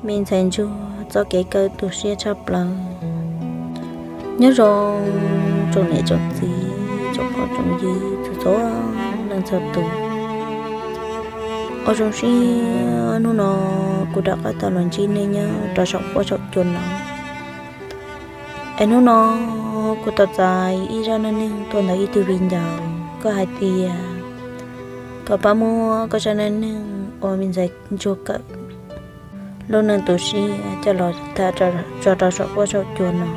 Me ntxhais ntsuag txoj kev kawm tu siab tshaj plaws. Nyob zoo tsoom niam tsoom txiv, tsoom phooj tsoom ywg txhua txhua leej txhua tus, ua zoo siab hnub no kuv rov qab tau los ntsib nej nyob rau saum huab saum cua no. Es hnub no kuv tau txais ib zaj neej neeg tuaj ntawm ib tug viv ncaus, koj hais tias kom pab muab koj zaj neej neeg uas me ntxhais ntsuag kawm lub neej tu siab coj los tham tso rau saum huab saum cua no.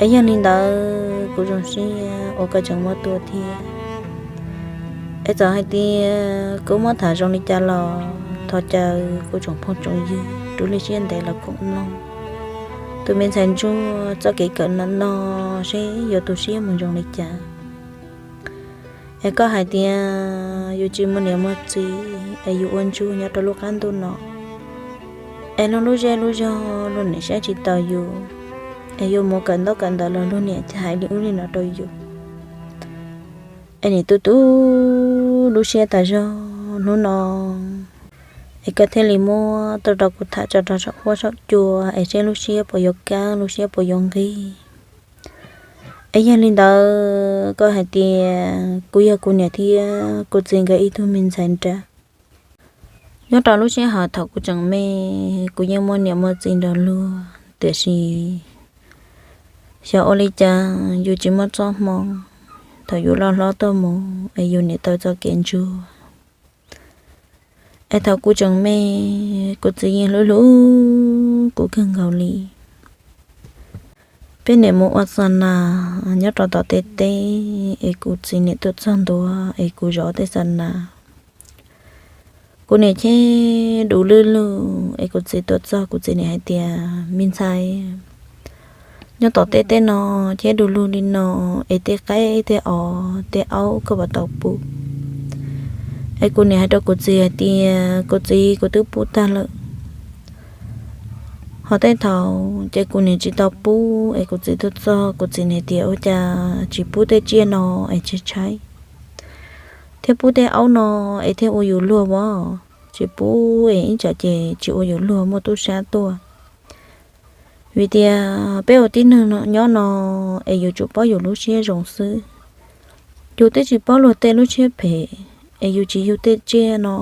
Es yog li ntawd kuv zoo siab uas koj tseem muab tuaj thiab. Es txawm hais tias kuv muab tham zoo li cas los thov caw kuv tsoom phooj tsoom ywg rub lub siab ntev los koom mloog tus me ntxhais ntsuag txoj kev kawm no no seb yuav tu siab mus zoo li cas. Es koj hais tias yus tsis muaj niam muaj txiv es yus ua ntsuag nyob rau lub qab ntuj no, es luag lub zej lub zog luag niam saib tsis taus yus, es yus mus kawm ntaub kawm ntawv los luag niam hais li ub li no rau yus, es niam tu tu lub siab tas zog hnub no, es koj thiaj li muab tuaj rau kuv tham tso rau saum huab saum cua es seb lub siab puas yuav kaj lub siab puas yuav nqig. Es yog li ntawd koj hais tias kuv yog kuv niam thiab kuv txiv nkawd ib tug me ntxhais nrab. Nyob rau lub sij hawm thaum kuv tseem me, kuv yeej muaj niam muaj txiv nrog luag, tiam sis xyov ua li cas yus tsis muaj txoj hmoo, thaum yus loj hlob tuaj mus es yus niam tau txoj kev ntsuag. Es thaum kuv tseem me, kuv txiv yeej hlub hlub kuv kawg nkaus li. Peb niam mus ua xa nas nyob rau tom tej teb, es kuv txiv niam tuaj txog ntua es kuv zov tej xa nas. Kuv niam cheb du lwj lug es kuv txiv tuaj txog kuv txiv niam hais tias, me ntxhais, nyob tom tej teb no cheb du lug li no, es tej qaib tej os tej aub koj puas tau pub? Es kuv niam hais rau kuv txiv hais tias, kuv txiv, kuv twb pub tag lawm. Ho tej thaum ces kuv niam tsis tau pub es kuv txiv tuaj txog kuv txiv niam tias, ua cas tsis pub tej tsiaj no es tshaib tshaib, thiab pub tej aub no es thiaj ua yus luag as? Tsis pub es ib tsam ces tsis ua yus luag muaj tub sab tuaj. Vim tias peb ua tib neeg nyob no es yus tsuas paub yus lub siab zoo xwb. Yus twb tsis paub luag tej lub siab phem, es yus tsis yug tej tsiaj no,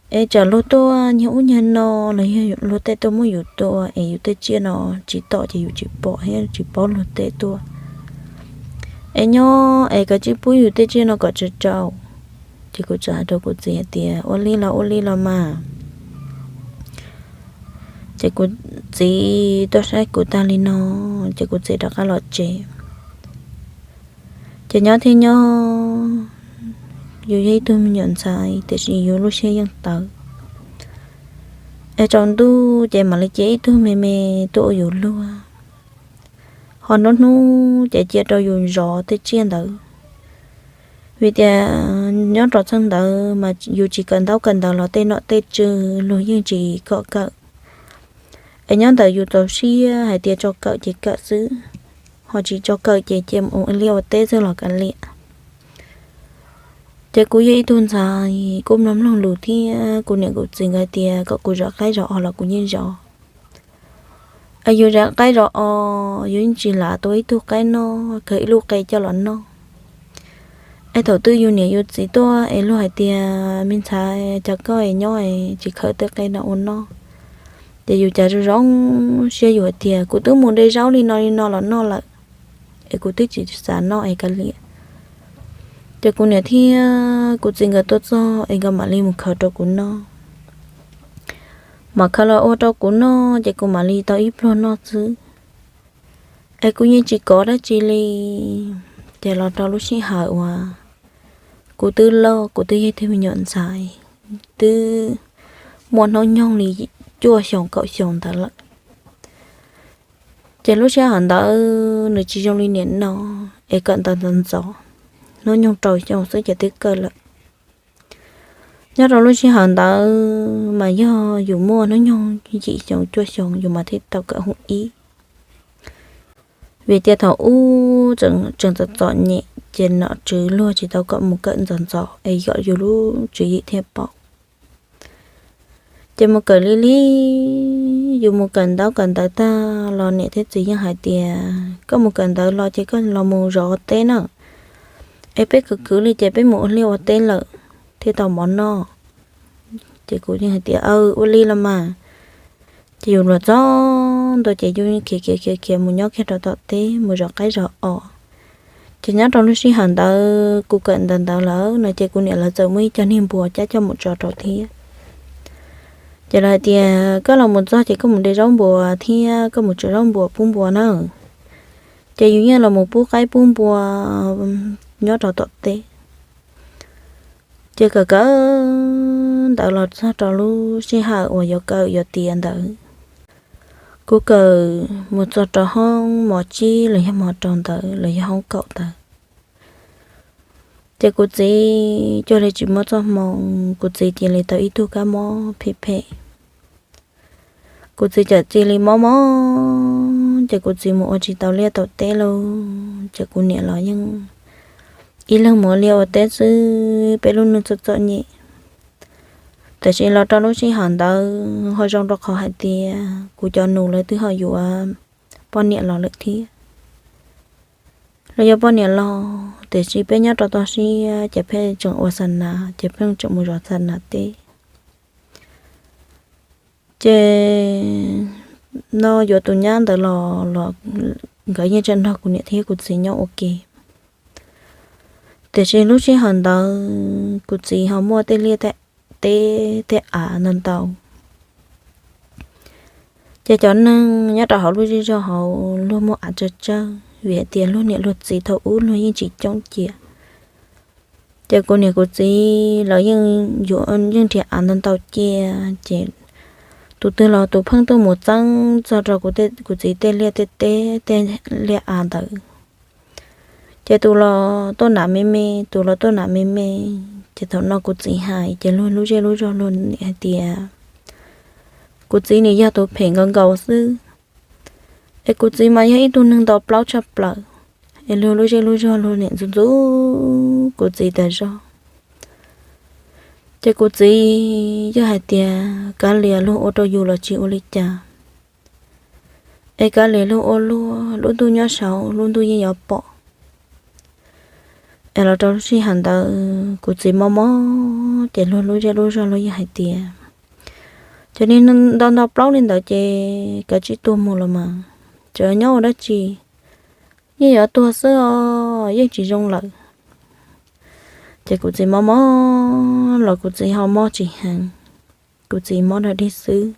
es tsam luag tuaj nyiag ub nyiag no los yog luag tej tuaj muab yus tua es yus tej tsiaj no tsis tom ces yus tsis pom thiab tsis paub luag tej tuaj. Es nyob es kav tsij pub yus tej tsiaj no kom tsau tsau. Ces kuv txawm hais rau kuv txiv hais tias, ua li los ua li los mas. Ces kuv txiv tuaj saib kuv tag li no, ces kuv txiv rov qab los tsev. Ces nyob thiab nyob, yus yog ib tug me nyuam ntxhais tiam sis yus lub siab yeej tawv. Es tsaus ntuj ces mam li cia ib tug me me tuaj ua yus luag, ho nruab hnub ces cia rau yus zov tej tsiaj ntawd. Vim tias nyob rau txheej ntawd mas yus tsis kawm ntaub kawm ntawv los tej nom tej tswv luag yeej tsis kom kawm. Es nyob ntawm yus txaus siab hais tias tso kawm ces kawm xwb, ho tsis tso kawm ces cia mus ua liaj ua teb xwb los kav liam. Ces kuv yog ib tug ntxhais kuj mloog mloog lus thiab kuv niam kuv txiv nkawd tias kom kuv zov qaib zov os los kuv yeej zov. Es yus zov qaib zov os, yus yeej tsis lam tua ib tug qaib noj, khaws ib lub qe coj los noj. Es thaum twg yus niam yus txiv tuaj es luag hais tias, me ntxhais, cas koj es nyob es tsis khaws tej qe no ua noj? Ces yus cas zoo zoo siab yus hais tias, kuv twb mus de zaub li no li no los noj lawm, es kuv twb tsis xav noj es kav liam. Ces kuv niam thiab kuv txiv nkawd tuaj txog es nkawd mam li mus khaws rau kuv noj. Mam khaws los ua rau kuv noj ces kuv mam li tau ib pluag noj xwb. Es kuv yeej tsis kov dab tsi li. Ces los rau lub sij hawm uas kuv twb loj, kuv twb yog ib tug me nyuam ntxhais, twb muaj hnub nyoog li cuaj xyoos kaum xyoos ntawd lawm. Ces lub sij hawm ntawd nws tsis zoo li nim no es kawm ntawv ntxov ntxov, hnub nyoog rau xyoo xwb ces twb kawm lawm. Nyob rau lub sij hawm ntawd mas yog yus muaj hnub nyoog yim xyoo cuaj xyoo yus mas thiaj tau kawm hoob ib. Vim tias thaum ub tseem txom txom nyem ces nom tswv luag tsis tau kom mus kawm ntxov ntxov es yog yus lub tswv yim thiaj pom. Ces mus kawm li li, yus mus kawm ntaub kawm ntawv tag los niam thiab txiv yeej hais tias koj mus kawm ntawv los ces koj los mus zov teb na, es peb kwv kwv li ces peb mus ua liaj ua teb lawm thiaj tau mov noj. Ces kuv yeej hais tias, Aw, ua li los mas. Ces yus los txog ntua ces yus khiav khiav khiav khiav mus nyob kiag rau tom teb mus zov qaib zov os. Ces nyob rau lub sij hawm ntawd kuv kawm ntawv ntawd lawm no ces kuv niam lawv txawm muaj ib co niag npua cab coj mus tso rau thiab. Ces lawv hais tias koj los mus txog ces koj mus de zaub npua thiab koj mus tso zaub npua pub npua na. Ces yus yeej los mus pub qaib pub npua nyob rau tom teb. Ces kawm kawm ntawv los txog rau lub sij hawm uas yuav kawm yuav tiav ntawd, kuv kawm mus txog rau hoob mos tsib los yog mos rau ntawd los yog hoob kaum ntawd. Ces kuv txiv cuag li tsis muaj txoj hmoo, kuv txiv cia li tau ib tug kab mob phem phem. Kuv txiv cam cia li mob mob ces kuv txiv mus ua tsis tau liaj tau teb lauj. Ces kuv niam los yeej ib leeg mus ua liaj ua teb xwb, peb lub neej txom txom nyem. Tiam sis los rau lub sij hawm ntawd ho zoo rau qhov hais tias kuv cov nus lawv twb ho yuav poj niam los lawm thiab. Lawv yuav poj niam los tiam sis peb nyob rau toj siab ces pheej tseem ua xa nas ces pheej tseem mus zov xa nas teb. Ces no yuav tus nyab ntawd los los nkawd yeej tseem nrog kuv niam thiab kuv txiv nyob ua ke. Tiam sis lub sij hawm ntawd kuv txiv ho muaj tej liaj tej teb tej av ntau ntau. Ces cov neeg nyob rau hauv lub zej zog hauv luag muaj av tsawg tsawg vim hais tias luag niam luag txiv thaum ub luag yeej tsis coob cia. Ces kuv niam kuv txiv lawv yeej yuav yeej nrhiav av ntau ntau cia. Ces tus twg los tus pheej tuaj mus txeeb txog rau kuv txiv tej liaj tej teb tej liaj av ntawd. Ces tus los tuaj hnav me me, tus los tuaj hnav me me. Ces thaum no kuv txiv hais ces luag lub zej lub zog luag hais tias kuv txiv nim yog tus phem nkaus nkaus xwb, es kuv txiv mas yog ib tug neeg ntau plaub tshaj plaws. Es luag lub zej lub zog luag nim ntxub ntxub kuv txiv tas zog. Ces kuv txiv yeej hais tias kav liam luag ua rau yus los tsis ua li cas, es kav liam luag ua luag, lub ntuj nyob saud lub ntuj yeej yuav pom. Es los rau lub sij hawm ntawd kuv txiv mob mob ces luag lub zej lub zog luag yeej hais tias cov niag ntau ntau plaub li ntawd ces kav tsij tuag mus los mas, tseem nyob ua dab tsi, yeej yuav tuag xwb os, yeej tsis zoo lawm. Ces kuv txiv mob mob los kuv txiv ho mob tsis heev, kuv txiv mob dog dig xwb.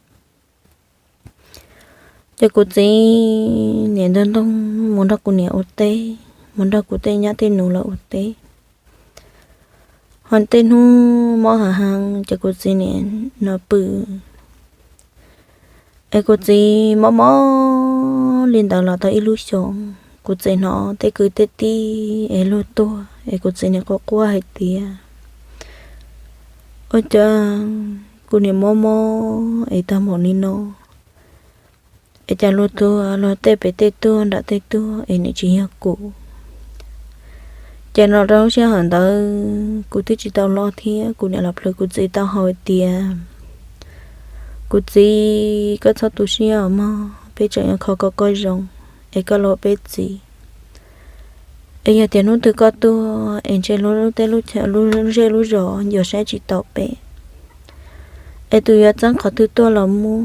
Ces kuv txiv nim nrog ntoog mus nrog kuv niam ua teb, mus nrog kuv tej nyab tej nus lawv ua teb. Ho tej hnub mob heev heev ces kuv txiv nim no pw. Es kuv txiv mob mob li ntawd los tau ib lub xyoos, kuv txiv hnov tej kwv tej tij es luag tuag es kuv txiv nim quaj quaj hais tias, ua cas kuv niam mob mob es tag npaum li no, es cas luag tuag luag tej pem tej tuag nram tej tuag es nim tsis yog kuv. Ces los rau lub sij hawm ntawd kuv twb tsis tau loj thiab kuv niam los plhws kuv txiv taub hau hais tias, kuv txiv, koj txhob tu siab os mog, peb tseem yuav kho kom koj zoo, es koj los peb txiv. Es yog tias hnub twg koj tuag es ntshe lub teb lub chaw lub zej lub zos yuav saib tsis taus peb, es tus yuav txeeb qhov twg tuaj los muaj,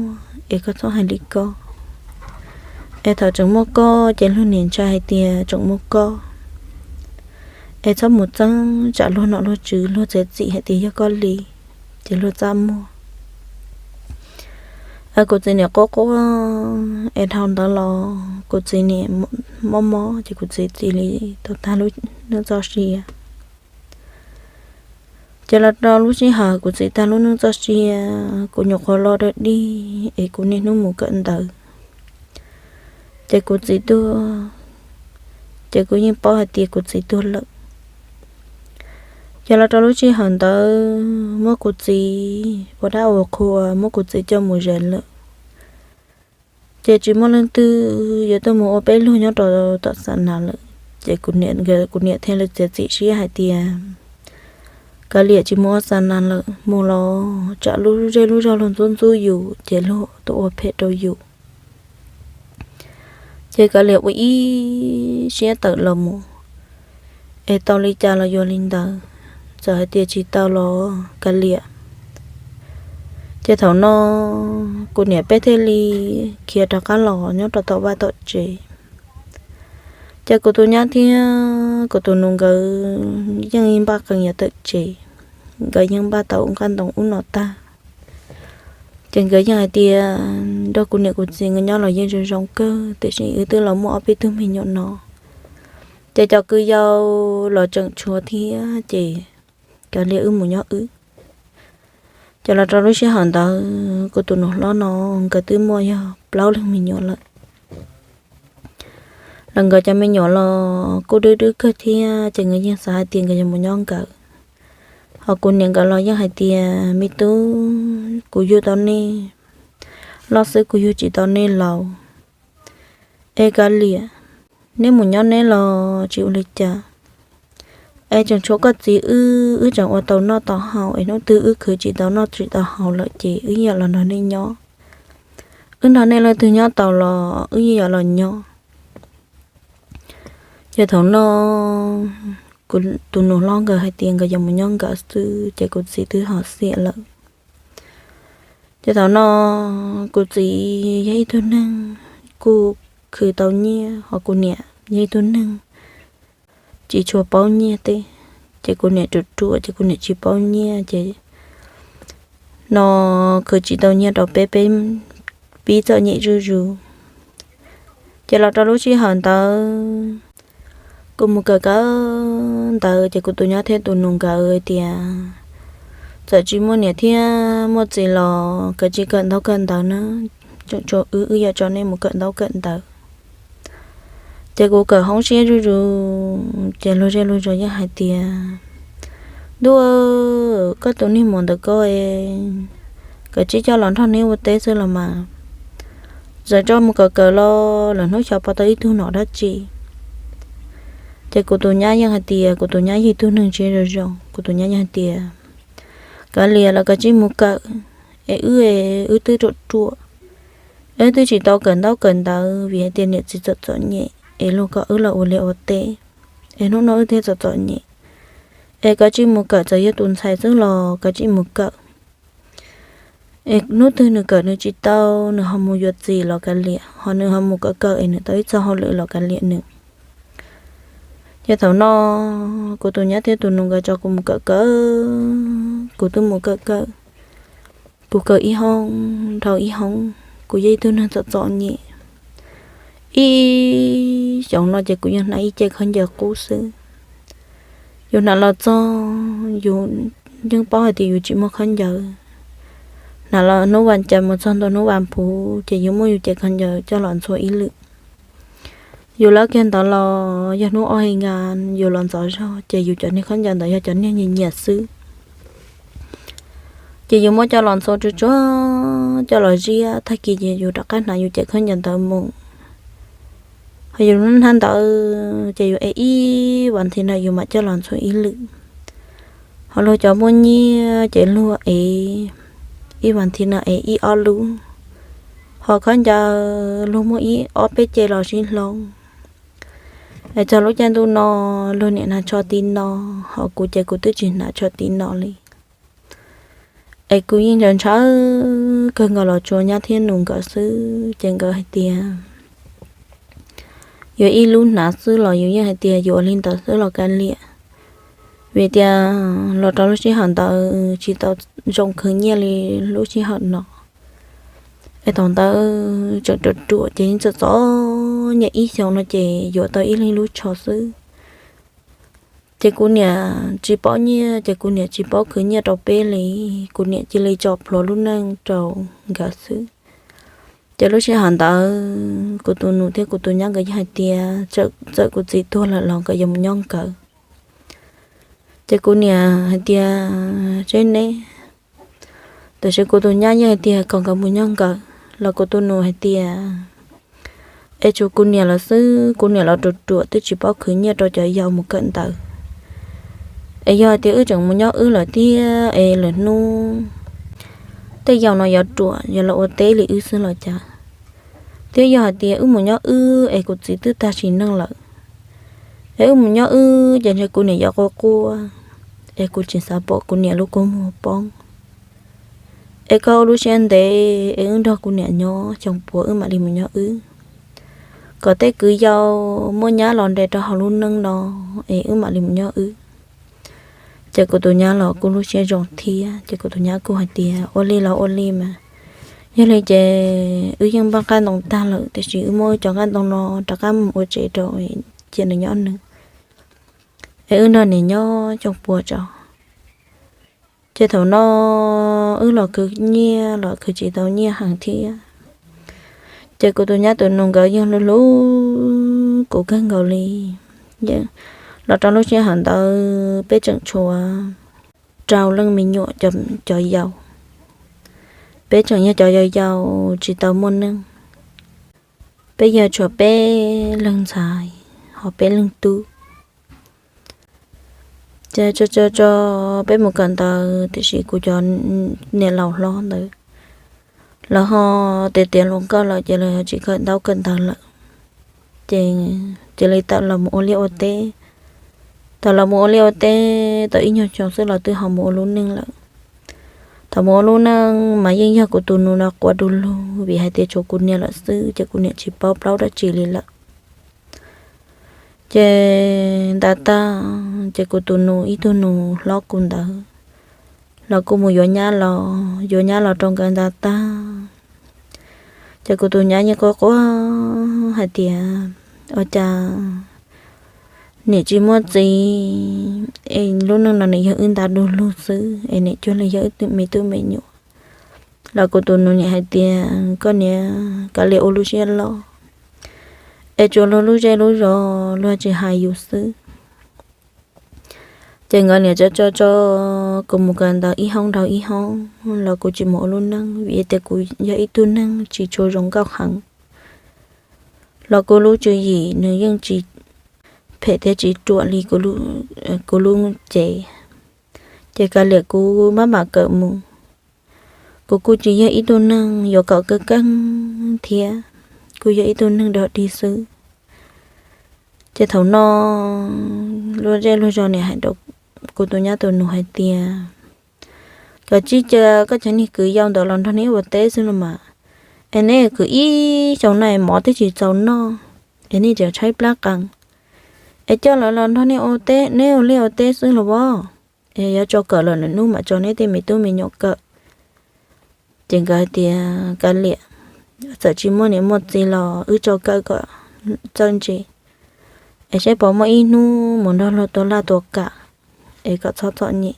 es koj txhob hais li koj. Es thaum tseem muaj koj ces luag nim ntshai hais tias tseem muaj koj. Es txhob mus txeeb tsam luag nom luag tswv luag txiav txim hais tias yog koj li, ces luag txaj muag. Kuv txiv nim quaj quaj, es dhau ntawd los kuv txiv nim mob mob ces kuv txiv cia li tau tag lub neej txoj sia. Ces los rau lub sij hawm kuv txiv tag lub neej txoj sia, kuv nyuam qhuav loj dawb dig es kuv niaj hnub mus kawm ntawv, ces kuv txiv tuag, ces kuv yeej paub hais tias kuv txiv tuag lawm. Ces los rau lub sij hawm ntawd muab kuv txiv ua dab ua qhua, muab kuv txiv coj mus zais lawm. Ces tsis muaj leej twg yuav tuaj mus ua peb luag nyob rau tom xa nas lawm. Ces kuv niam thiaj li txiav txim siab hais tias, Kav liam tsis mus ua xa nas lawm, mus los tsam lub zej lub zog luag ntxub ntxub yus ces luag tus ua phem rau yus. Ces kav liam ua ib siab tawm los mus, es tau li cas los yuav li ntawd, txawm hais tias tsis tau los kav liam. Ces thaum no kuv niam peb thiaj li khiav rov qab los nyob rau tom vaj tom tsev. Ces kuv tus nyab thiab kuv tus nus nkawd yeej npaj qee yuav tawm tsev, nkawd yeej npaj tau nqaj ntoo ub no tag. Ces nkawd yeej hais tias nrog kuv niam kuv txiv nkawd nyob los yeej zoo zoo kawg, tiam sis wb twb los muaj ob peb tug me nyuam no, ces cov kwv yau los tseem tshuav thiab, ces kav liam wb mus nyob wb. Ces los rau lub sij hawm ntawd kuv tus nus hlob no nkawd twb muaj yog plaub leeg me nyuam lawm. Los nkawd cov me nyuam los kuj dub dub kawg thiab, ces nkawd yeej xav hais tias nkawd yuav mus nyob nkawd. Ho kuv niam nkawd los yeej hais tias, me tub, kuv yug tau nej loj xwb, kuv yug tsis tau nej laus. Es kav liam, neb mus nyob neb los tsis ua li cas, es tseem tshuav koj txiv wb, wb tseem ua tau noj tau haus, es hnub twg wb khwv tsis tau noj tsis tau haus lawm ces wb yeej los nrog nej nyob. Wb nrog nej leej twg nyob tau los wb yeej yuav los nyob. Ces thaum no kuv tus nus hlob nkawd hais tias nkawd yuav mus nyob nkawd xwb, ces kuv txiv twb ho xiam lawm. Ces thaum no kuv txiv yog ib tug neeg kuj khwv tau nyiaj, ho kuv niam yog ib tug neeg tsis tshua paub nyiaj teb, ces kuv niam ruam ruam ces kuv niam tsis paub nyiaj, ces no khwv tsis tau nyiaj rau peb, peb pib txom nyem zuj zus. Ces los rau lub sij hawm ntawd kuv mus kawm kawm ntawv, ces kuv tus nyab thiab tus nus nkawd hais tias, txawm tsis muaj niam thiab muaj txiv los koj tsis kawm ntaub kawm ntawv na, tseem tshuav wb, wb yuav tso nej mus kawm ntaub kawm ntawv. Ces kuv kawm hoob siab zuj zus, ces luag zej luag zos yeej hais tias, ntuj, koj tus niag muam ntawm koj, koj tsis coj los nrog neb ua teb xwb los mas, txawm tso mus kawm kawm los lwm hnub xyov pom tau ib tug nom dab tsi. Ces kuv tus nyab yeej hais tias, kuv tus nyab yog ib tug neeg tsis zoo zoo, kuv tus nyab yeej hais tias, kav liam los koj tsis mus kawm, es wb, wb twb ruam ruam, wb twb tsis tau kawm ntaub kawm ntawv vim hais tias niam txiv txom txom nyem, es luag kom wb los ua liaj ua teb, es hnub no wb thiaj txom txom nyem. Es koj tsis mus kawm, txawm yog tus ntxhais xwb los koj tsis mus kawm. Es hnub twg nws kawm nws tsis tau, nws ho mus yuav txiv los kav liam, ho nws ho mus kawm kawm es nws tau ib txoj hauj lwm los kav liam nws. Ces thaum no kuv tus nyab thiab tus nus nkawd tso kuv mus kawm kawm, kuv twb mus kawm kawm, kuv kawm ib hoob dhau ib hoob, kuv yog ib tug neeg txom txom nyem. Ib xyoos no ces kuv yeej hnav ib ce khaub ncaws qub xwb. Yus hnav los txog, yus yeej paub hais tias yus tsis muaj khaub ncaws. Hnav los hnub vas cas mus txog ntua hnub vas phuv ces yus muab yus ce khaub ncaws coj los ntxhua ib lwm. Yus lawv kiag ntawd los yog hnub ob hais nkas yus los ntxov zog ces yus cov niag khaub ncaws ntawd yog cov niag nyias nyias xwb. Ces yus muab coj los ntxhua tsuag tsuag coj los ziab, tag kis ces yus rov qab hnav yus ce khaub ncaws ntawd mus. Ho yus lub hnab ntawd ces yus ev ib vas thiv no yus mam coj los ntxhua ib lwm. Ho luag cov muaj nyiaj ces luag ev ib vas thiv no ev ib ob lub. Ho khaub ncaws luag muaj ib ob peb ce los sib hloov. Es txog lub caij ntuj no luag niam hnav tsho ti no, ho kuv ces kuv twb tsis hnav tsho ti no li. Es kuv yeej ntshaw ntshaw kawg nkaus los tsuas nyab thiab nus nkawd xwb, ces nkawd hais tias yuav ib lub hnav xwb los yus yeej hais tias yuav ua li ntawd xwb los kav liam. Vim tias los rau lub sij hawm ntawd tsis tau zoo khwv nyiaj li lub sij hawm no. Es thaum ntawd tseem ruam ruam ces yeej txom txom nyem, ib xyoos no ces yuav tau ib leeg lub tsho xwb. Ces kuv niam tsis paub nyiaj ces kuv niam tsis paub khwv nyiaj rau peb li, kuv niam cia li tso plhuav lub neej rau nkawd xwb. Ces lub sij hawm ntawd kuv tus nus thiab kuv tus nyab nkawd yeej hais tias txawm kuv txiv tuag lawm los nkawd yuav mus nyob nkawd. Ces kuv niam hais tias seb neb, tab sis kuv tus nyab yeej hais tias kom nkawd mus nyob nkawd, los kuv tus nus hais tias es tshuav kuv niam lawm xwb, kuv niam los ruam ruam twb tsis paub khwv nyiaj rau cov yau mus kawm ntawv. Es yog hais tias wb tseem mus nyob wb lawm thiab es lwm hnub tej yau no yuav ruam yuav los ua teb li wb xwb los cas? Thiab yog hais tias wb mus nyob wb es kuv txiv twb tag sim neej lawm, es wb mus nyob wb ces ntshe kuv niam yuav quaj quaj, es kuv tsis xav pom kuv niam lub kua muag poob. Es koj ua lub siab ntev es wb nrog kuv niam nyob xyoo puav wb mam li mus nyob wb, kom tej kwv yau muaj nyab los nres rau hauv lub neej no, es wb mam li mus nyob wb. Ces kuv tus nyab los kuj lub siab zoo thiab, ces kuv tus nyab kuj hais tias ua li los ua li mas, yog li ces wb yeej npaj nqaij ntoo tag lawm, tiam sis wb muab wb cov nqaij ntoo no rov qab mus ua tsev rau, cia nws nyob nws, es wb nrog niam nyob xyoo puav tso. Ces thaum no wb los khwv nyiaj los khwv tsis tau nyiaj heev thiab. Ces kuv tus nyab tus nus nkawd yeej hlub hlub kuv kawg nkaus li. Los rau lub sij hawm ntawd peb tseem tshuav rau leej me nyuam cov yau. Peb tseem yog cov yau yau tsis tau muaj neej. Peb yog tshuav peb leeg ntxhais, ho peb leeg tub. Ces tso tso tso peb mus kawm ntawv, tiam sis kuv cov niam laus hlob ntawd, lawv ho tiav tiav hluas nkauj lawm ces lawv tsis kawm ntaub kawm ntawv lawm. Ces cia li tawm los mus ua liaj ua teb. Thaum los mus ua liaj ua teb tau ib nyuag xyoo xwb los twb ho mus ua lub neej lawm. Thaum mus ua lub neej mas yeej yog kuv tus nus no quav du lug, vim hais tias tshuav kuv niam lawm xwb ces kuv niam tsis paub plaub dab tsi li lawm. Ces nta tag, ces kuv tus nus ib tug nus hlob kuv ntawd los kuj mus yuav nyab los, yuav nyab los rau nkawd nta tag. Ces kuv tus nyab yeej quaj quaj hais tias, ua cas niam tsis muaj txiv, es lub neej no nws yog wb nta du lug xwb es niam cuag li yog wb me tub me nyuam. Los kuv tus nus niam hais tias, koj niam kav liam ua lub siab loj, es tsuas luag lub zej lub zos luag tsis hais yus xwb. Ces nkawd niam tso tso tso kuv mus kawm ntawv ib hoob dhau ib hoob los kuv tsis mus ua lub neej, vim tias kuv yog ib tug neeg tsis tshua zoo nkauj heev. Los kuv lub tswv yim nws yeej tsis phem thiab tsis ruam li kuv lub cev. Ces kav liam kuv maj mam kawm mus. Kuv kuj tsis yog ib tug neeg yuav kom keej keej thiab, kuv yog ib tug neeg dog dig xwb. Ces thaum no luag zej luag zos niam hais rau kuv tus nyab tus nus hais tias, koj tsis cia koj cov niag kwv yau ntawd los nrog neb ua teb xwb los mas, es neb kwv ib xyoo no mov twb tsis txaus noj, es nej tseem tshaib plab qees, es coj lawv los nrog nej ua teb, neb ua liaj ua teb xwb los as. Es yuav tso kawm los nws hnub mam tso neb tej me tub me nyuam kawm. Ces nkawd hais tias, kav liam, txawm tsis muaj niam muaj txiv los wb tso kawm kom txawj ntse, es saib puas muaj ib hnub mus nrog luag tua laj tua kam, es kom txhob txom nyem.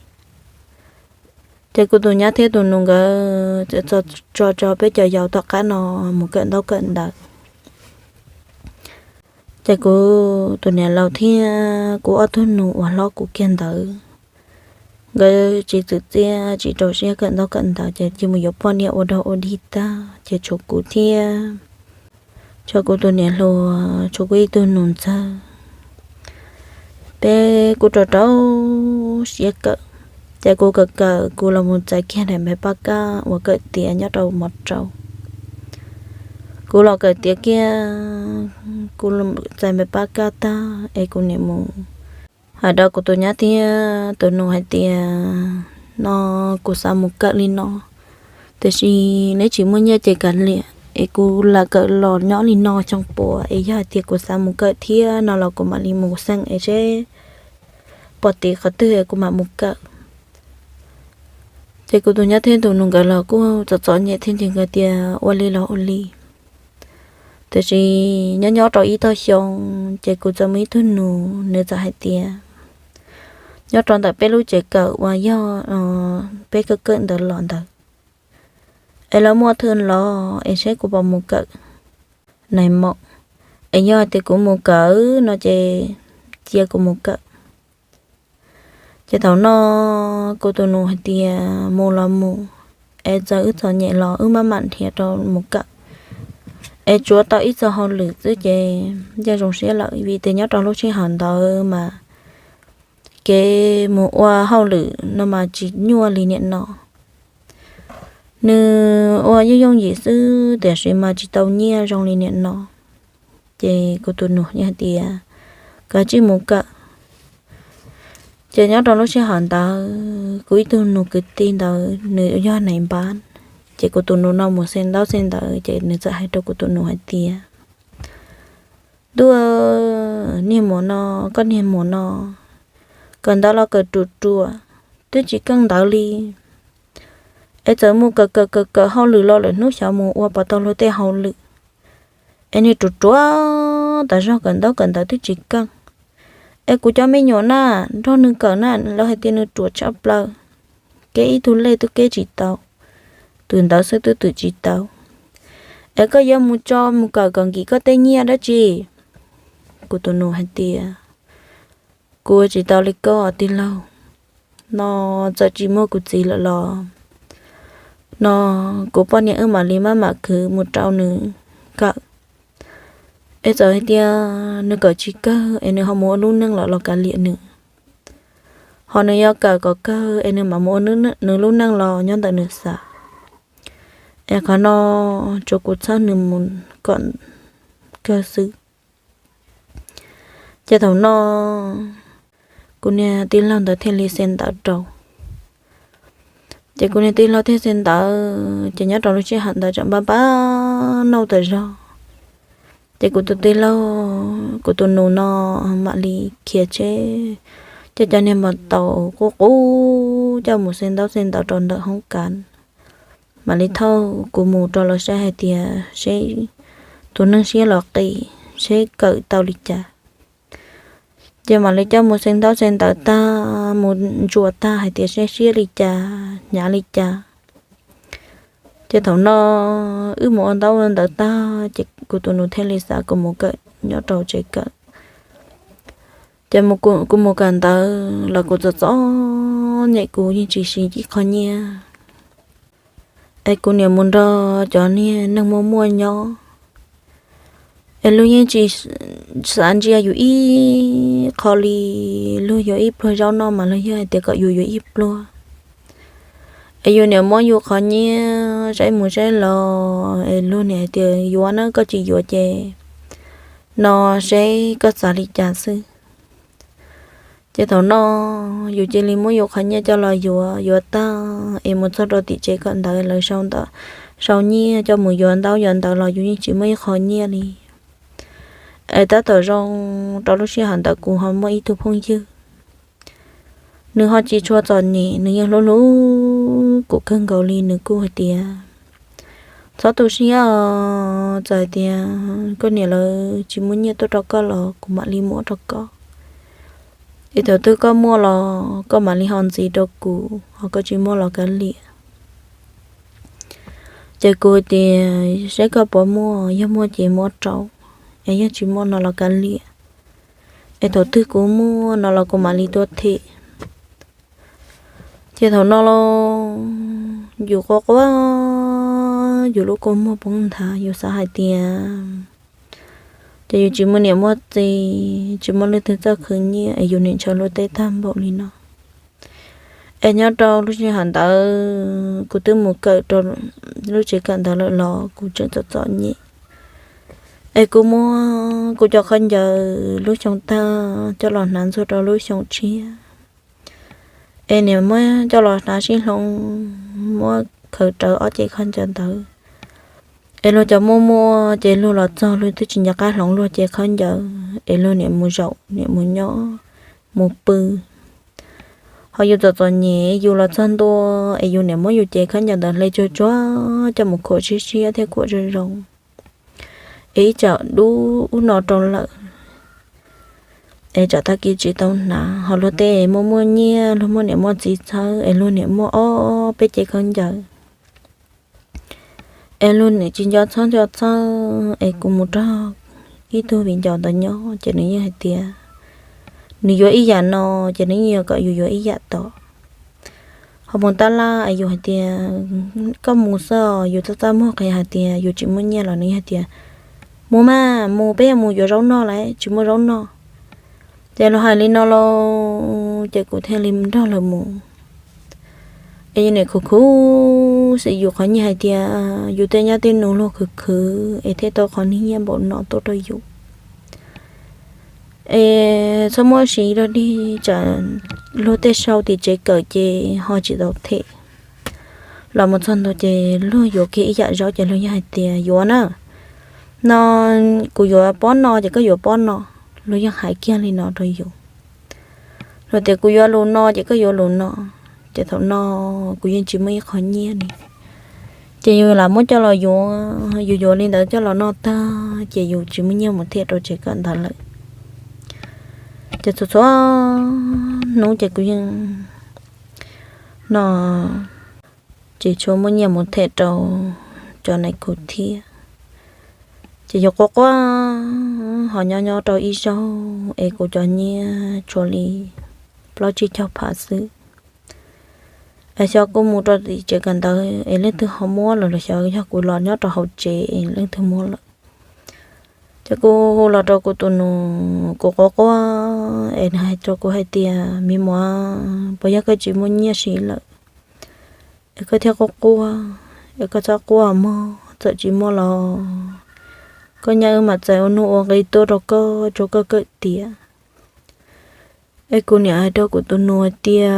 Ces kuv tus nyab thiab tus nus nkawd tso tso peb cov yau tom qab no mus kawm ntaub kawm ntawv. Ces kuv tus niam laus thiab kuv ob tug nus uas hlob kuv kiag ntawd, nkawd tsis txwm txiaj tsis rau siab kawm ntaub kawm ntawv ces cia mus yuav poj niam ua dog ua dig tag ces tshuav kuv thiab, tshuav kuv tus niam hluas, tshuav kuv ib tug nus ntxawg. Peb kuj rau rau siab kawm, ces kuv kawm kawm kuv los mus txais kiag daim npav paj kab uas kawm tiav nyob rau mos rau. Kuv los kawm tiav kiag, kuv txais npav paj kab tag es kuv niam mus hais rau kuv tus nyab thiab tus nus hais tias, no kuv xav mus kawm li no, tiam sis neb tsis muaj nyiaj ces kav liam es kuv lam kawm los nyob li no xyoo puav, es yog hais tias kuv xav mus kawm thiab no los kuv mam li mus xeem es seb pom tid qhov twg es kuv mam mus kawm. Ces kuv tus nyab thiab tus nus nkawd los kuj txom txom nyem thiab ces nkawd tias ua li los ua li. Tiam sis nyob nyob rau ib tog xyoo, ces kuv txawm muaj ib tug nus, nws txawm hais tias, nyob rau ntawm peb lub tsev kawm uas yog peb kawm kawm ntawv los ntawd, es lawv muaj thwm los es saib kuv puas mus kawm nais maum, es yog tias kuv mus kawm no ces cia kuv mus kawm. Ces thaum no kuv tus nus hais tias mus los mus, es txawm wb txom nyem los wb maj mam nrhiav rau mus kawm, es tsuav tau ib txoj hauj lwm xwb ces yeej zoo siab lawm, vim tias nyob rau lub sij hawm ntawd mas kev mus ua hauj lwm no mas tsis nyuaj li niam no. Nws ua yooj yooj yim xwb tiam sis mas tsis tau nyiaj zoo li niam no. Ces kuv tus nus hais tias, Koj tsij mus kawm. Ces nyob rau lub sij hawm ntawd kuv ib tug nus kwv tij ntawd nws yog nais npab. Ces kuv tus nus no mus xem ntaub xem ntawv ces nws txawm hais rau kuv tus nus hais tias, Ntuj, niag muam no, koj niag muam no, kawm ntawv los kawm ruam ruam, twb tsis keej ntawv li. Es txawm mus kawm kawm kawm kawm hauj lwm los lawm hnub xyov mus ua puas tau luag tej hauj lwm. Es nws ruam ruam tas zog, kawm ntaub kawm ntawv twb tsis keej. Es kuv cov me nyuam na, nrog nws kawm na lawv hais tias nws ruam tshaj plaws, kev ib tug lej twb kev tsis tau, twm ntawv xwb twb twm tsis tau. Es koj yuav mus tso mus kawm kom nkim koj tej nyiaj dab tsi? Kuv tus nus hais tias, Kuv ua tsis tau li koj tij laug. No txawm tsis muaj kuv txiv lawm los no kuv poj niam wb mam li maj mam khwv mus rau nws kawm. Es txawm hais tias nws kawm tsis kawg es nws ho mus ua lub neej los los kav liam nws, ho nws yuav kawm kom kawg es nws mam mus ua nws lub neej los nyob ntawm nws xav. Es qhov no tsuas kuv txhawb nws mus kom kawg xwb. Ces thaum no kuv niag tij laug ntawd thiaj li xem ntawv rau. Ces kuv niag tij laug thiaj xem ntawv ces nyob rau lub sij hawm ntawd tseem npab npab nauj tas zog. Ces kuv tus tij laug, kuv tus nus no mam li khiav tsheb, coj cov niag mos taus qub qub coj mus xem ntaub xem ntawv rau ntawm hoob kas. Mam li thauj kuv mus rau lawv saib hais tias seb tus neeg siab los qis, seb kawm tau li cas. Ces mam li coj mus xem ntaub xem ntawv tag, mus ntsuas tag hais tias seb siab li cas, hnyav li cas. Ces thaum no wb mus ua ntaub ua ntawv tag ces kuv tus nus thiaj li xa kuv mus kawm nyob rau tsev kawm. Ces kuv mus kawm ntawv los kuv txom txom nyem, kuv yeej tsis siv ib qho nyiaj. Es kuv niam mus nrog cov niag neeg muaj muaj nyob, es luag yeej tsis xav ntsia yus ib qho li. Luag yuav ib pluag zaub noj mas luag yog hais tias kom yus yuav ib pluag. Es yus niam muab yus qhov nyiaj saib mus saib los es luag niam hais tias yuav na, koj tsis yuav ces no seb koj xav li cas xwb. Ces thaum no yus cia li muab yus qhov nyiaj coj los yuav, yuav tag es mus txog rau tim tsev kawm ntawv lawv sau nyiaj coj mus yuav ntaub yuav ntawv los yus yeej tsis muaj ib qho nyiaj li. Es tab tom zoo rau lub sij hawm ntawd kuv ho muaj ib tug phooj ywg, nws ho tsis tshua txom nyem, nws yeej hlub hlub kuv kawg nkaus li. Nws kuj hais tias, Txhob tu siab os, txawm hais tias koj niam lawv tsis muaj nyiaj tuaj rau koj los kuv mam li muab rau koj. Es thaum twg koj muaj los koj mam li ho ntxiv rau kuv, ho koj tsis muaj los kav liam. Ces kuv tias, Saib koj puas muaj, yog muaj ces muab rau, es yog tsis muaj no los kav liam. Es thaum twg kuv muaj no los kuv mam li tuaj them. Ces thaum no los yus quaj quaj, yus lub kua muag poob nthav, yus xav hais tias ces yus tsis muaj niam muaj txiv, tsis muaj leej twg txawj khwv nyiaj es yus niaj ntshaw luag tej tag npaum li no. Es nyob rau lub sij hawm ntawd kuv twb mus kawm rau lub tsev kawm ntawd lawm los kuv tseem txom txom nyem. Es kuv muab kuv cov khaub ncaws lub xyoo tag coj los hnav ntxuag rau lub xyoo tshiab. Es niam muab coj los hnav sib hloov, muab khaws rawv ob cev khaub ncaws ntawd. Es luag cov muaj muaj ces luag los txog luag twb tsis nco qab hloov luag cev khaub ncaws, es luag niam mus zaum niam mus nyob, mus pw. Ho yus txom txom nyem, yus los txog ntua, es yus niam muab yus cev khaub ncaws ntawd hle tsuag tsuag coj mus khuam siab siab thiab khuam zoo zoo. Es ib tsam dub ub no rau lawm, es tsam tag kis tsis tau hnav. Ho luag tej muaj muaj nyiaj, luag muaj niam muaj txiv txhawb, es luag niam muaj ob peb cev khaub ncaws, es luag niam tsis nco txhawb nco txhawb. Es kuv mus nrog ib tug viv ncaus ntawd nyob ces nws yeej hais tias nws yuav ib yam no, ces nws yeej yuav kom yus yuav ib yam tod. Ho mus tab laj es yus hais tias koj mus xwb, yus txaj txaj muag qhia hais tias yus tsis muaj nyiaj los nws yeej hais tias mus mas mus, peb yuav mus yuav zaub noj lawm, tsis muaj zaub noj. Ces luag hais li no lauj. ces kuv thiaj li nrog lawv mus. Es yus niam khuv khuv xim yus qhov nyiaj hais tias yus tej nyab tej nus luag khwv khwv es thiaj tau qhov nyiaj npaum no tuaj rau yus. Es txhob muab siv rau dig tsam luag tej sau tim tsev kawm ces ho tsis tau them. Los mus txog ntua ces luag yuav kiag ib yam zaub ces luag yeej hais tias yuav na, no kuv yuav pob no ces koj yuav pob no, luag yeej hais kiag li no rau yus. Luag tias kuv yuav lus no ces koj yuav lus no, ces thaum no kuv yeej tsis muaj ib qho nyiaj li. Ces yus lam muab coj los yuav, yus yuav li ntawd coj los noj tag ces yus tsis muaj nyiaj mus thiaj rau tsev kawm ntawv lawm. Ces txhua txhua hnub ces kuv yeej no tsis tshua muaj nyiaj mus them rau cov nais khu thiab. Ces yus quaj quaj ho nyob nyob rau ib zaug es kuv cov nyiaj tshuav li plaub tsib caug phav xwb. Es xyov kuv mus rau tim tsev kawm ntawv es leej twg ho muab lawm los xyov yog kuv los nyob rau hauv tsev es leej twg muab lawm. Ces kuv los rau kuv tus nus, kuv quaj quaj es nws hais rau kuv hais tias, me muam, puas yog koj tsis muaj nyiaj siv lawm es koj thiaj quaj quaj? Es koj txhob quaj mog, txawm tsis muaj los koj nyab wb mam txais ua nuj ua nqi tuaj rau koj, rau koj kawm tiav. Es kuv niam hais rau kuv tus nus hais tias,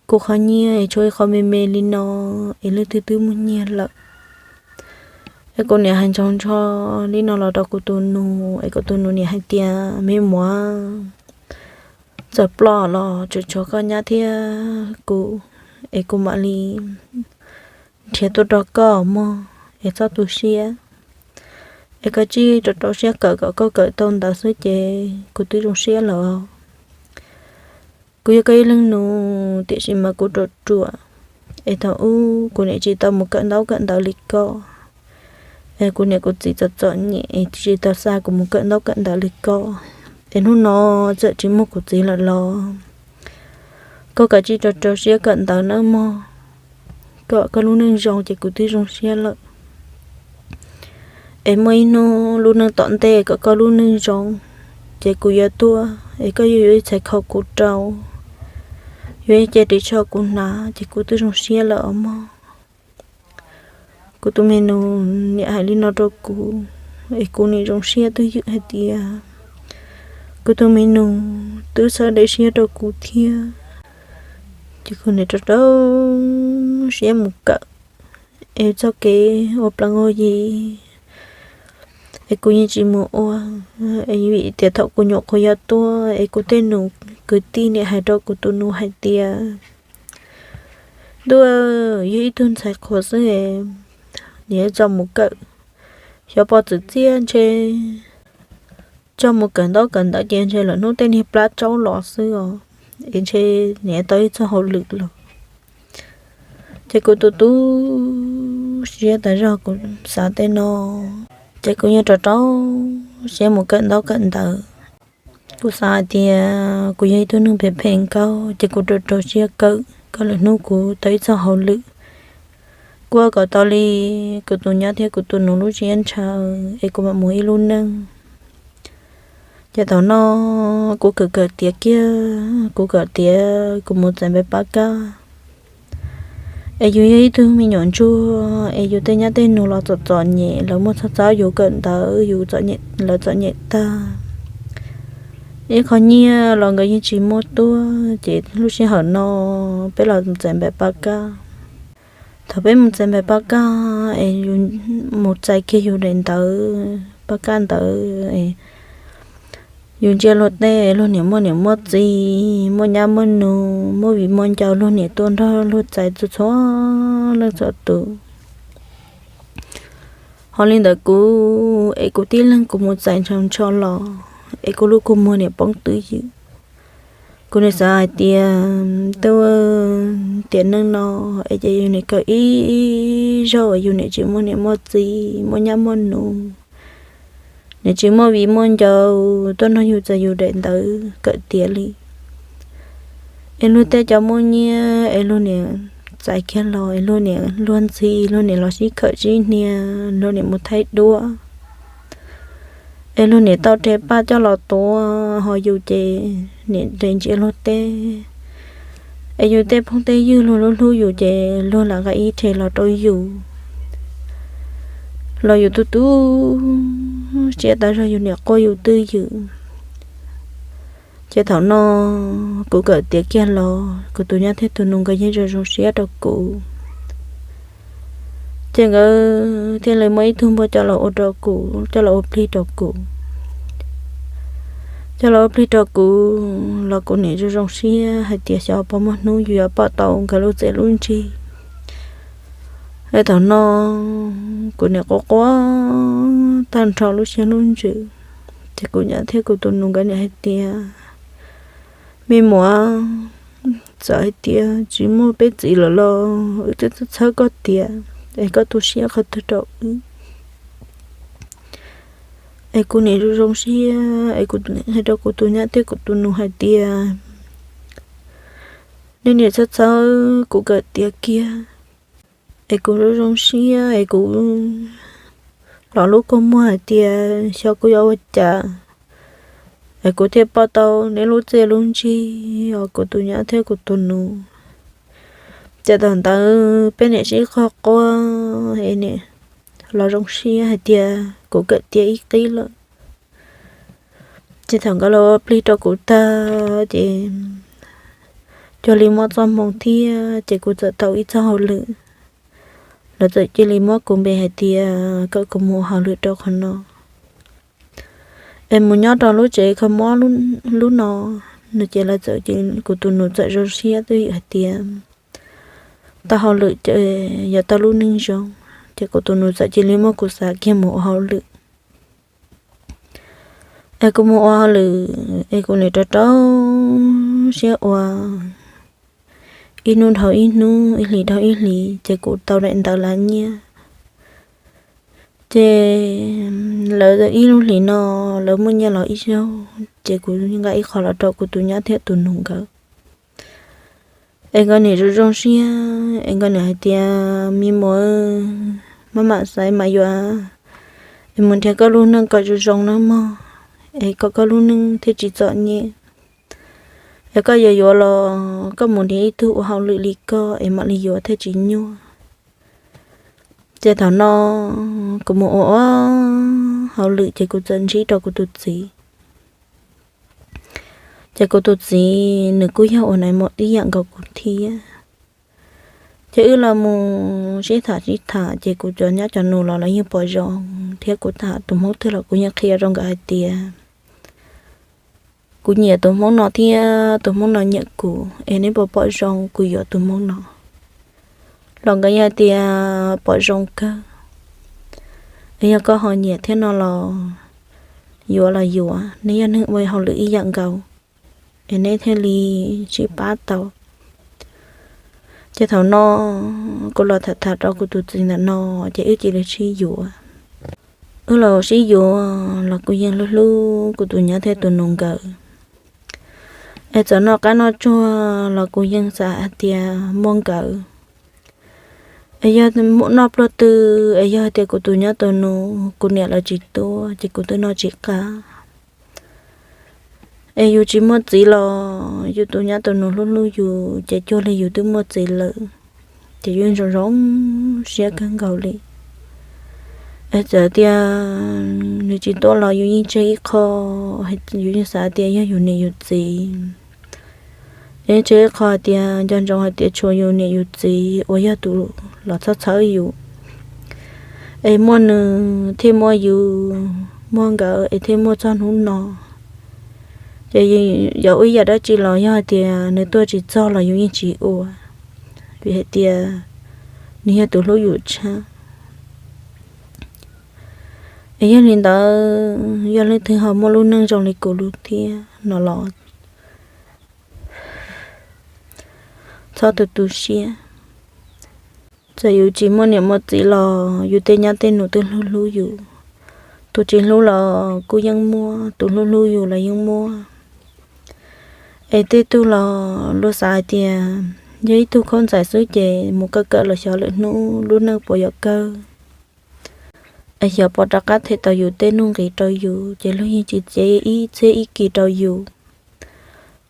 kuv qhov nyiaj es tshuav ib qho me me li no es leej twg twb muaj nyiaj lawm. Es kuv niam hais ntsoov ntsho li no los rau kuv tus nus es kuv tus nus niam hais tias, me muam, txawm ploj los tseem tshuav koj nyab thiab kuv, es kuv mam li nrhiav tuaj rau koj mog, es txhob tu siab. Es koj tsij rau rau siab kawm kom koj kawm tau ntawv xwb ces kuv twb zoo siab lawm. Kuv yog koj ib leeg nus tiam sis mas kuv ruam ruam, es thaum ub kuv niam tsis tau mus kawm ntaub kawm ntawv li koj, es kuv niam kuv txiv txom txom nyem es tsis tau xa kuv mus kawm ntaub kawm ntawv li koj. Es hnub no txawm tsis muaj kuv txiv lawm los koj kav tsij rau rau siab kawm ntawv nawb mog, kom koj lub neej zoo ces kuv twb zoo siab lawm. Es muaj ib hnub lub neej tom ntej kom koj lub neej zoo, ces kuv yuav tuaj es koj yuav yuav ib txhais khau kuv rau, yuav ib ce ris tsho kuv hnav ces kuv twb zoo siab lawm os mog. Kuv tus me nus niam hais li no rau kuv, es kuv nim zoo siab twb ywm hais tias kuv tus me nus twb txhawb dej siab rau kuv thiab. Ces kuv niam rau rau siab mus kawm, es txoj kev ua plees ua yi es kuv yeej tsis mus ua, es vim tias thaum kuv nyuam qhuav yuav tuaj es kuv tej nus kwv tij niam hais rau kuv tus nus hais tias, ntuj, yog ib tug ntxhais qhuav xwb, niam txo mus kawm, xyov pov txwv txiaj ntshe tso mus kawm ntaub kawm ntawv ces ntshe lawm hnub tej niag plab tsaub los xwb os, es ntshe niam tau ib txoj hauj lwm los. Ces kuv tu tu siab tas zog kuv xav tej no, ces kuv yeej rau rau siab mus kawm ntaub kawm ntawv. Kuv xav hais tias kuv yog ib tug neeg phem phem nkauj ces kuv rau rau siab kawm kom lwm hnub kuv tau ib txoj hauj lwm, kuv ua kom tau li kuv tus nyab thiab kuv tus nus lub siab ntshaw es kuv mam mus ib lub neej. Ces thaum no kuv kawm kawm tiav kiag, kuv kawm tiav kuv mus txais npe pab kab. Es yus yog ib tug me nyuam ntsuag es yus tej nyab tej nus los txom txom nyem, lawv muaj txoj txab yus kawm ntawv, yus, lawv txom nyem tag. Ib qho nyiaj los nkawd yeej tsis muab tuaj, ces lub sij hawm no peb los txais npe pab kab. Thaum peb mus txais npe pab kab es yus mus txais kiag yus daim ntawv pab kab ntawd, yus ntsia luag tej, luag niam muaj niam muaj txiv, muaj nyab muaj nus, muaj viv muaj ncaus, luag niam tuaj nrog luag txais txhua txhua leej txhua tus. Ho li ntawd kuv es kuv tib leeg kuv mus txais ntshaus ntsho los es kuv lub kua muag niam poob twj ywm. Kuv nim xav hais tias, twb tiam neej no es ces yus nim kawm ib zaug es yus nim tsis muaj niam muaj txiv, muaj nyab muaj nus, nim tsis muaj viv muaj ncaus tuaj nrog yus txais yus daim ntawv kawm tiav li. Es luag tej cov muaj nyiaj es luag nim txais kiag los es luag nim luag ntxhi, luag nim los sib khawm sib hnia, luag nim mus thaij duab. Es luag niam tau rhe paj coj los tuav, ho yus ces niam rhe ntsia luag teb. Es yus tej phooj tej ywg luag hlub hlub yus ces luag lam nqa ib rhe los rau yus, los yus tu tu siab tas zog yus niam quaj yus twj ywm. Ces thaum no kuv kawm tiav kiag los kuv tus nyab thiab tus nus nkawd yeej zoo zoo siab rau kuv. Ces nkawd thiaj li muab ib tug npua coj los ua rau kuv, coj los ua plig rau kuv. Coj los ua plig rau kuv los kuv niam zoo zoo siab hais tias xyov puas muaj hnub yus yuav pom tau nkawd lub txiaj lub ntsig. Es thaum no kuv niam quaj quaj tag nrho lub siab lub ntsws. Ces kuv nyab thiab kuv tus nus nkawd niam hais tias, me muam, txawm hais tias tsis muaj peb txiv lawm los wb twb txhawb koj tiav, es koj tu siab qhov twg rau wb? Es kuv niam zoo zoo siab es kuv hais rau kuv tus nyab thiab kuv tus nus hais tias, nej niam txhawb txhawb kuv kawm tiav kiag. Es kuv zoo zoo siab es kuv los lub kua muag hais tias xyov kuv yuav ua cas es kuv thiaj pom tau neb lub txiaj lub ntsig os kuv tus nyab thiab kuv tus nus. Ces thaum ntawd peb niam sib qog quaj es niam los zoo siab hais tias kuv kawm tiav ib qib lawm. Ces thaum nkawd los ua plig rau kuv tag ces cuag li muaj txoj hmoo thiab ces kuv txawm tau ib txoj hauj lwm. Lawv txawm cia li muab kuv npe hais tias kom kuv mus ua hauj lwm rau qhov no, es mus nyob rau lub tsev kho mob lub no. No ces lawv txawm, kuv tus nus txawm zoo siab twj ywm hais tias tau hauj lwm ces yog tau lub neej zoo. Ces kuv tus nus txawm cia li muab kuv xa kiag mus ua hauj lwm. Es kuv mus ua hauj lwm es kuv niam rau rau siab ua, ib hnub dhau ib hnub, ib hlis dhau ib hlis ces kuv tau daim ntawv lav nyiaj. Ces lawv ib lub hlis no lawv muaj nyiaj los ib zaug ces kuv nqa ib qho los rau kuv tus nyab thiab tus nus nkawd. Es nkawd niam zoo zoo siab es nkawd niam hais tias, me muam, maj mam xaiv mas yuav, es mus nrhiav koj lub neej kom zoo zoo nawb mog, es kom koj lub neej thiaj tsis txom nyem. Es koj yuav yuav los koj mus nrhiav ib tug ua hauj lwm li koj es mam li yuav thiaj tsis nyuaj. Ces thaum no kuv mus ua ua hauj lwm ces kuv txawm ntsib rau kuv tus txiv. Ces kuv tus txiv nws kuj yog ua nais maum ib yam nkaus kuv thiab. Ces wb los mus sib tham sib tham ces kuv cov nyab cov nus los lawv yeej pom zoo thiab kuv tham tus Hmoob twg los kuv yeej qhia rau nkawd hais tias kuv nyiam tus Hmoob no thiab tus Hmoob no nyiam kuv es neb puas pom zoo kuv yuav tus Hmoob no. Los nkawd yeej hais tias pom zoo kawg, es yog koj ho nyiam thiab no los yuav los yuav, neb yog neeg ua hauj lwm ib yam nkaus es neb thiaj li sib pab tau. Ces thaum no kuv los tham tham rau kuv tus txiv ntawm no ces wb cia li sib yuav. Wb los sib yuav los kuv yeej hlub hlub kuv tus nyab thiab tus nus nkawd. Es txawm noj qab noj tsuag los kuv yeej xav hais tias muaj nkawd. Es yog noj pluag twg es yog hais tias kuv tus nyab tus nus kuv niam lawv tsis tuaj ces kuv twb noj tsis qab. Es yus tsis muaj txiv los yus tus nyab tus nus hlub hlub yus ces cuag li yus twb muaj txiv lawm, ces yus zoo zoo siab kawg nkaus li. Es txawm tias nws tsis tuaj los yus yeej tseg ib qho, yus yeej xav tias yog yus niam yus txiv. Yeej tseg ib qho hais tias nco ntsoov hais tias tshuav yus niam yus txiv uas yog tus los txhawb txhawb yus, es muaj nws thiaj muaj yus, muaj nkawd es thiaj muaj txog hnub no. Ces yog ua ib yam dab tsi los yog hais tias nws tuaj tsis txog los yus yeej tsis ua, vim hais tias nws yog tus hlub yus tshaj. Es yog li ntawd, yog leej twg ho muaj lub neej zoo li kuv lub thiab no los txhob tu tu siab. Txawm yus tsis muaj niam muaj txiv los yus tej nyab tej nus twb hlub hlub yus. Tus tsis hlub los kuj yeej muaj, tus hlub hlub yus los yeej muaj. Es tej tug los luag xav hais tias yog ib tug khaub ntxais xwb ces mus kawm kawm los xyov lwm hnub lub neej puas yuav kawg. Xyov puas rov qab them tau yus tej nuj nqis rau yus, ces luag yeej tsis txiav ib txhiab ib kis rau yus.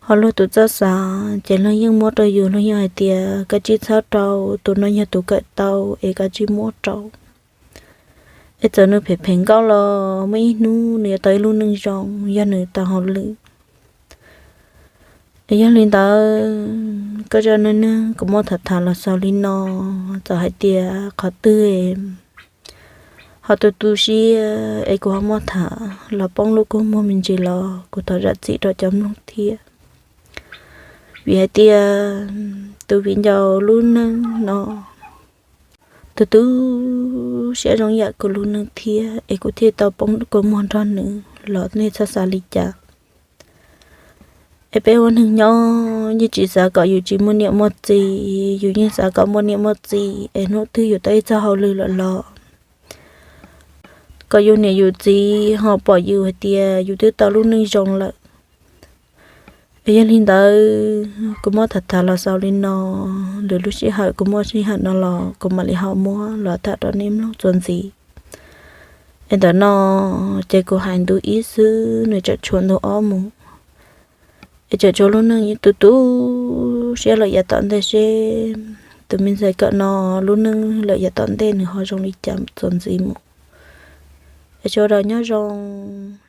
Ho luag tus txoj xav ces luag yeej muab rau yus, luag yeej hais tias koj tsis txhob rau, tus no yog tus kawm tau es koj tsis muab rau. Es txawm nws phem phem nkauj los muaj ib hnub nws yuav tau ib lub neej zoo yog nws tau hauj lwm. Yog li ntawd, koj zaj neej neeg kuv muab tham tham los xaus li no. Txawm hais tias qhov twg ho tu tu siab es kuv ho muab tham los poob lub kua muag me ntsis los kuv thov zam txim rau cov mloog thiab. Vim hais tias tus viv ncaus lub neej no, tus tu siab zoo yam kuv lub neej thiab es kuv thiaj tau poob kua muag nrog nws los nej txhob xav li cas. Es peb ua neeg nyob yeej tsis xav kom yus tsis muaj niam muaj txiv, yus yeej xav kom muaj niam muaj txiv es hnub twg yus tau ib txoj hauj lwm lawm los kom yus niam yus txiv ho pom yus hais tias yus twb tau lub neej zoo lawm. Es yog li ntawd kuv muab tham tham los xaus li no, lwm lub sij hawm kuv muaj sij hawm no los kuv mam li ho muab los tham rau nej mloog txuas ntxiv. Es ntawm no ces kuv hais ntu ib xwb nws tseem tshuav ntu ob mus. Es tseem tshuav lub neej tu tu siab lawm yav tom ntej seb tus me ntxhais kawm no lub neej lawm yav tom ntej nws ho zoo li cas txuas ntxiv mus. Es sawv daws nyob zoo.